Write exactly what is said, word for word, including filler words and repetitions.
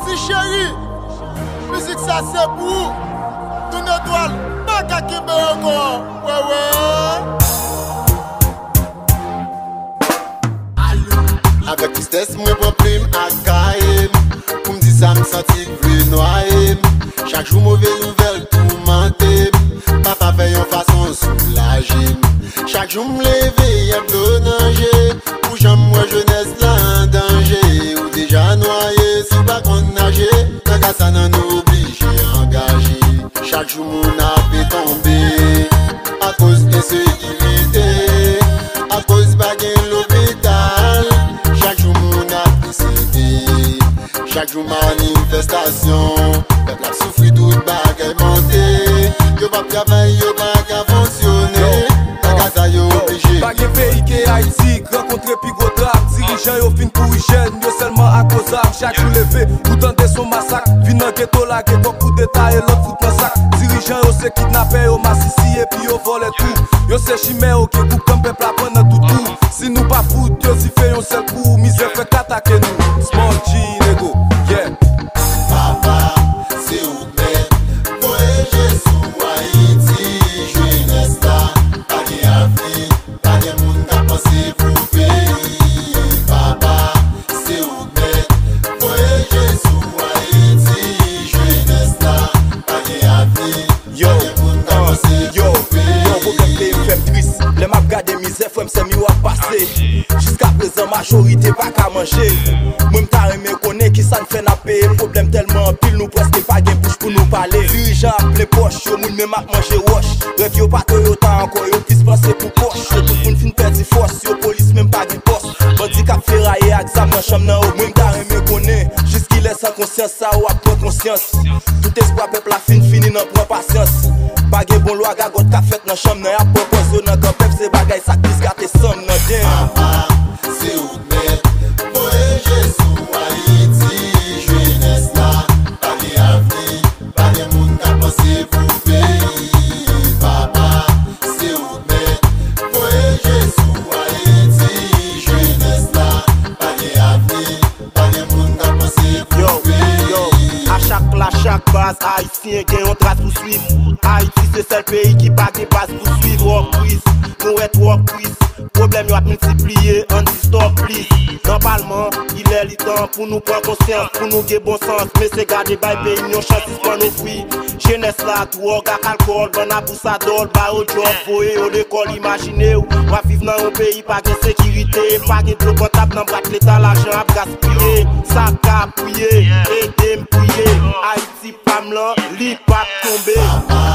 Ti cheri, mizik sa se pou ou. Tounen dwal, pa ka kenbe ankò. Wè, wè. Avèk tristès, mwen pran plim ak kaye m. Pou m di sa m santi k vle nwaye m. Chak jou move nouvèl toumante m. Papa fè yon fason soulaje m. Chak jou m leve, y ap dlo nan je. Pou jan m wè jenès la an danje. Ou deja nwaye, si w pa konn naje. Nan ka sa, nan nou oblije angaje. Chak jou moun ape tonbe. Akoz ensekirite. Akoz pa gen lopital. Chak jou moun ap desede. Chak jou manifestasyon. Pèp la ap soufri, tout bagay monte. Yo p ap travay, yo pa ka fonksyone. Nan ka sa, yo oblije. Pa gen peyi ke Ayiti k rankontre pi gwo dram. Dirijan yo fin kouri jèn yo sèlman akoz zam. Chak jou leve, ou tande son masak. Vin nan geto, lage kòb, koudeta e lòt fout nan sak. Dirijan yo se kidnapè, yo masisi epi yo vòlè tou. Yo se chimè, oke, kou kanm pèp la pran nan tout kou. Si nou pa fout yo dife yon sèl kou, mizè fèk atake nou. Small G, nego, yeah. Papa, se ou k mèt. Voye je sou Ayiti, jenès la, pa gen avni, pa gen moun k ap panse pou peyi. Papa, se ou k mèt. Voye je sou Ayiti, jenès la, pa gen avni, pa gen moun k ap panse pou peyi. Yo, yo, pwoblèm peyi m fè m tris. Lè m ap gade mizè, frè m, sè m yo ap pase. Jiskaprezan, majorite pa ka manje. Mwen, m ta renmen konnen kisa n fè n ap peye pwoblèm tèlman anpil, nou prèske pa gen bouch pou nou pale. Dirijan ap plen pòch yo, moun menm ap manje wòch. Rèv yo pa Toyota ankò, yo plis panse pou pòch yo. Tout moun fin pèdi fòs yo, polis menm pa gen pòs. Bandi k ap feraye ak zam nan chanm nan, o mwen, m ta renmen konnen jiskilè san konsyans sa yo ap pran konsyans. Tout espwa pèp la fin fini nan pran pasyans. Pa gen bon lwa, gagòt k ap fèt nan chanm nan, y ap pran pòz yo nan kan pèp, se bagay sa k plis gate san m nan, damn. Papa, se ou k mèt. Voye je sou Ayiti, jenès la, pa gen avni, pa gen moun k ap panse pou peyi. Papa, se ou k mèt. Voye je sou Ayiti, jenès la, pa gen avni, pa gen moun k ap panse pou peyi. Yo, yo, a chak pla, chak baz, Ayisyen gen yon tras pou swiv. Ayiti se sèl peyi ki pa gen baz pou swiv. Twòp kriz, nou wè twòp kriz. Pwoblèm yo ap miltipliye, ann di stop, please. Nan palman, li lè li tan pou nou pran konsyans, pou nou gen bon sans. Mesye, gade, bay peyi n yon chans, sispann ofri jenès la dwòg ak alkòl, bann abous a dòl, ba yo djòb, voye yo lekòl. Imajine w, w ap viv nan yon peyi pa gen sekirite, pa gen dlo potab nan bwat leta, lajan ap gaspiye. Sa ka priye, ede m priye. Ayiti pa m lan, li p ap tonbe. Papa,